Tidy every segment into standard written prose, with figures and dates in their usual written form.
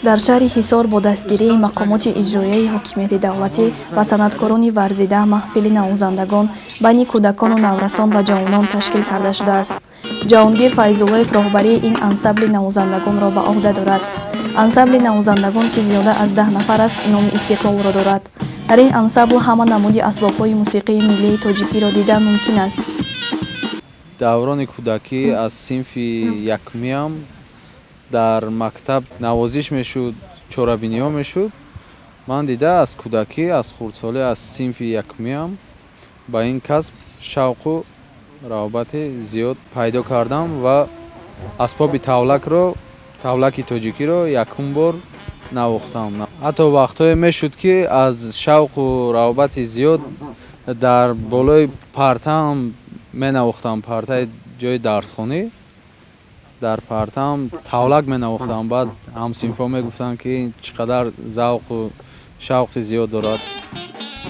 Дар шаҳри Ҳисор бо дастгирии мақомоти иҷроияи ҳокимияти давлатӣ ва санъаткорони варзида маҳфили навозандагон байни кӯдакону наврасон ва ҷавонон ташкил карда шудааст. Ҷаҳонгир Файзуллоев роҳбарии ин ансамбли навозандагонро ба ӯҳда дорад. Ансамбли навозандагон, ки зиёда аз 10 нафар аст, номи Истиқлолро дорад. Дар ин ансамбл ҳама намуди асбобҳои мусиқии миллии тоҷикиро дидан мумкин аст. Даврони кӯдакӣ, аз синфи якумиам дар мактаб навозиш мешуд, чорабиниҳо мешуд. Ман дида, аз кӯдакӣ, аз хурдсолӣ, аз синфи якумиам ба ин касб шавқу рағбати зиёд пайдо кардам ва асбоби тавлакро, тавлаки тоҷикиро якум бор навохтам. Ҳатто вақтҳое мешуд, ки аз шавқу рағбати зиёд дар болои партаам менавохтам, партаи ҷои дарсхонӣ, дар партаам тавлак менавохтам. Баъд ҳамсинфҳо мегуфтанд, ки чӣ қадар завқу шавқи зиёд дорад.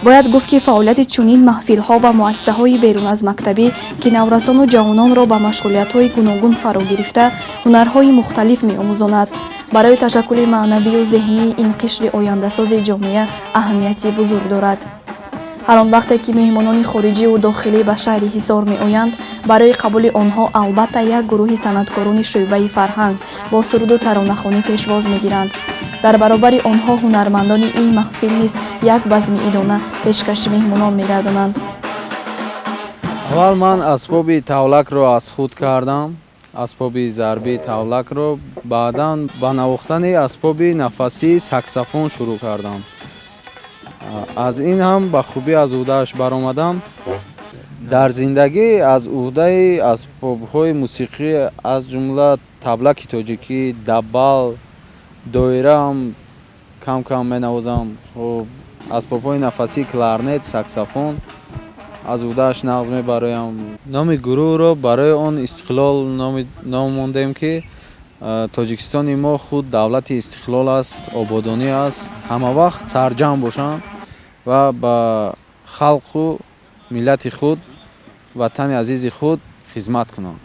Бояд гуфт, ки фаъолияти чунин маҳфилҳо ва муассисаҳои берун аз мактабӣ, ки наврасону ҷавононро ба машғулиятҳои гуногун фаро гирифта, ҳунарҳои мухталиф меомӯзонад, барои ташаккули маънавию зеҳнии ин қишри ояндасози ҷомеа аҳамияти бузург дорад. Ҳар он вақте ки меҳмонони хориҷиву дохилӣ ба шаҳри Ҳисор меоянд, барои қабули онҳо албатта як гурӯҳи санъаткорони шӯъбаи фарҳанг бо суруду таронахонӣ пешвоз мегиранд. Дар баробари онҳо ҳунармандони ин маҳфил низ як базми идона пешкаши меҳмонон мегардонанд. Аввал ман асбоби тавлакро аз худ кардам, асбоби зарбии тавлакро, баъдан ба навохтани асбоби нафасии саксофон шурӯъ кардам. Аз ин ҳам ба хубӣ аз ӯҳдааш баромадам. Дар зиндагӣ аз ӯҳдаи асбобҳои мусиқӣ, аз ҷумла таблаки тоҷикӣ, дабал, доираам кам кам менавозам, асбобҳои нафасӣ, кларнет, саксофон аз ӯҳдааш нағз мебароям. Номи гурӯҳро барои он Истиқлол ном мондем, ки Тоҷикистони мо худ давлати истиқлол аст, ободонӣ аст, ҳама вақт сарҷамъ бошанд ва ба халқу миллати худ, ватани азизи худ хизмат кунанд.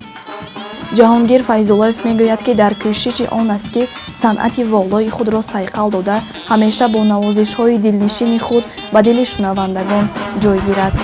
Ҷаҳонгир Файзуллоев мегӯяд, ки дар кӯшиши он аст, ки санъати волои худро сайқал дода, ҳамеша бо навозишҳои дилнишини худ ба дили шунавандагон ҷой гирад.